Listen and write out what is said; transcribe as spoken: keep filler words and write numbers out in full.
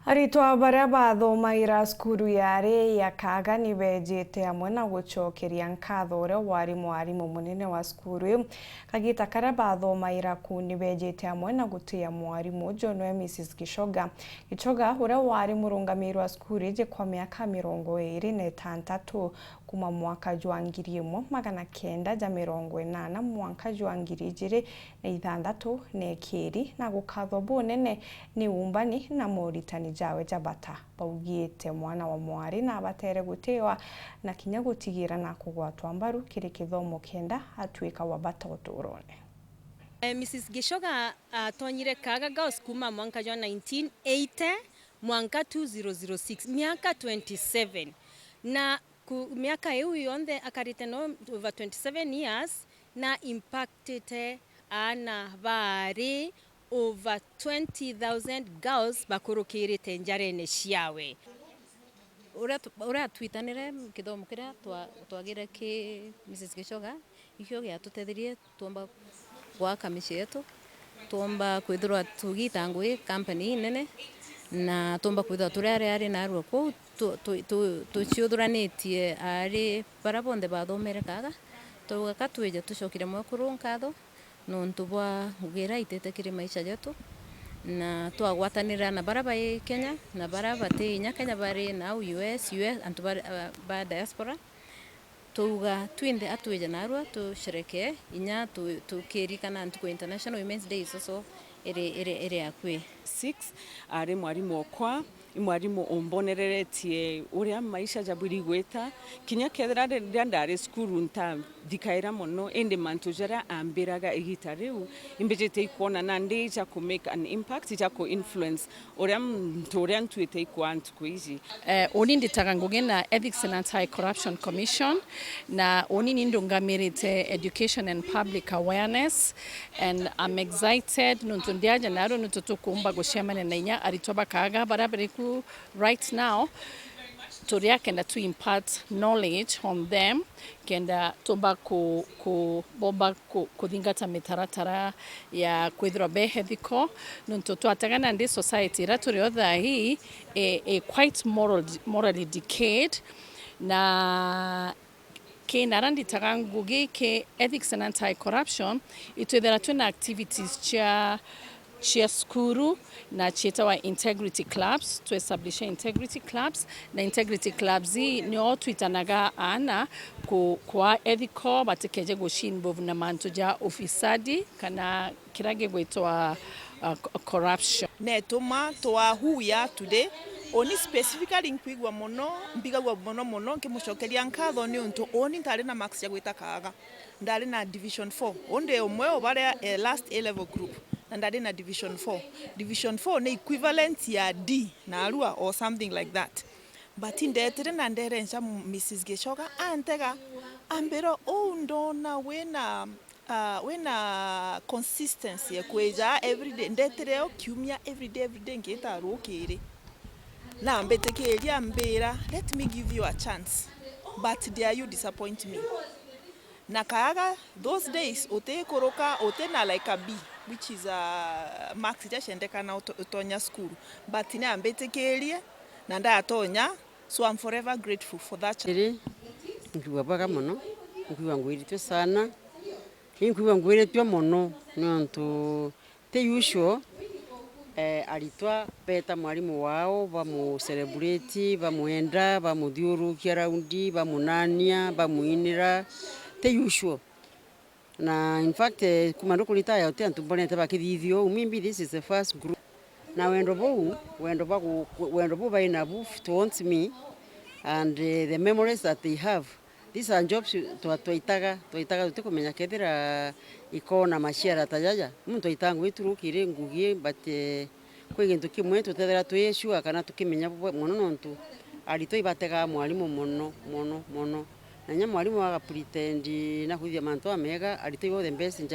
Aritwa baria bathomaira cukuru yari ya Kaga ni bejite amwe na gucokeria nkatho uria wari mwarimu munene wa cukuru iu. Kagita karia bathomaira ku ni bejite amwe na gutia mwarimu uju niwe Missus Gichoga. Gichoga, uria wari murungamiri wa cukuru iji kwa miaka mirongo iiri na itantatu, kuma mwaka jwa ngiri imwe magana kenda ja mirongo inana mwanka jwa ngiri ijiri na ithanthatu, neekiri na gukathwa bunene ni uumbani na moritani jawe ja bata. Baugite mwana wa mwari nabatere gutiwa na kinya gutigira na kugwatwa mbaru kiri kithomo kenda atuika wa bata uturone. Eh, Missus Gichoga atonyire Kaga Girls kuma mwanka jwa nineteen eighty mwanka two thousand six, miaka twenty-seven. Na ku-, miaka iu yonthe akarite no over twenty-seven years, na impactite aana baari over twenty thousand girls bakurukirite njarene ciawe. Uria tu-, uria twitanire kithomo kiria twa-, twagire ki Missus Gichoga, ikio giatutethirie twomba gwaka micii yetu, twomba kwithirwa tugita ngui company inene, na twomba kwithirwa turi ari ari narua kuu tu-, tu-, tu-, tuciuthuranitie ari bara bonthe bathomere Kaga, twauga ka twije tucokire mwekuru nkatho nontu bwa ngugi iria aitite kiri maisha jetu, na twagwatanira na bara bai Kenya na bara bati inya Kenya bari nau U S, U S, antu ba, ba diaspora. Twauga twinthe atwije narua tusherekee, inya tu-, tukirikana ntuku ya International Women's Day isoso iri, iri, iri akui. Six, ari mwarimu okwa, i mwarimu umbonereretie uria maisha jabwiri gwita, kinya kethira riria ndari cukuru ntathikaira mono, indi mantu jaria ambiraga igita riu, imbijite ikwona nandi ja ku make an impact, ja ku influence uria muntu uria ntuite ikwaa ntuku iji. Eh, uni nditaga ngugi na Ethics and Anti-Corruption Commission, na uni ni ndungamirite Education and Public Awareness, and I'm excited nontu ndiaja naru nontu tukumba gucemania na inya aritwa ba Kaga baria bari ku right now, turia kenda to impart knowledge on them, kenda tumba ku-, ku-, bomba ku-, kuthingata mitaratara ya kwithirwa be ethical, nontu twatega nandi society iria turi o thaa ii i, i quite moral, morally decayed, na ki naria nditaga ngugi ki Ethics and Anti-Corruption, itwithira twina activities cia, cia cukuru na ciitawa integrity clubs, tu establish integrity clubs, na integrity clubs ii nio twitanaga aana ku-, kwa ethical, batikeje guci involve na mantu ja ufisadi kana kiria gigwitwa, uh, co-, corruption. Netuma twa who we are today. Uni specifically nkwigua mono, mbigagua mono mono nkimucokeria nkatho niuntu uni ntari na marks cia gwita Kaga. Ndari na division four. Uu ndi umwe o baria, eh, last A level group, na ndari na division four. Division four ni equivalent ya D narua or something like that. But ndetire na nderenca Missus Gichoga antega, ambira, "Uu ndona wina, ah, wina consistency ya kwija everyday." Ndetire o kiumia everyday, everyday ngiita rukiri. Na ambitikiria ambira, "Let me give you a chance. But dare you disappoint me?" Na Kaga, those days, utikuruka, uti na like a B, which is a marks iria ciendekana uto-, utonya cukuru. But ni ambitikirie, na ndatonya, so I'm forever grateful for that chance. Iri, nkwigua bwega mono, nkwigua ngwiritue sana, inkwigua ngwiritue mono, niuntu ti usual, eh, aritwa beeta mwarimu wao, bamu celebrate, bamwenda, bamuthiurukia raundi, bamunania, bamuinira. Ti usual. Na in fact, eh, kuma ndukuritaya, uti antu mbonete bakithithia uu. Maybe this is the first group. Na wendo buu, wendo bwa gu-, wendo buu bai nabu towards me and, eh, the memories that they have. These are jobs twa-, twaitaga, twaitaga tutikumenya kethira ikoona maciara ta jaja. Muntu aitaga ngugi tu rukiri ngugi, but, eh, kwi gintu kimwe tutethira twi sure kana tukimenya bwe-, mono, nontu aritwa ibategaa mwarimu mono, mono, mono. Na inya mwarimu aga pretend na kwithia mantu amega, aritwa ibo the best judge.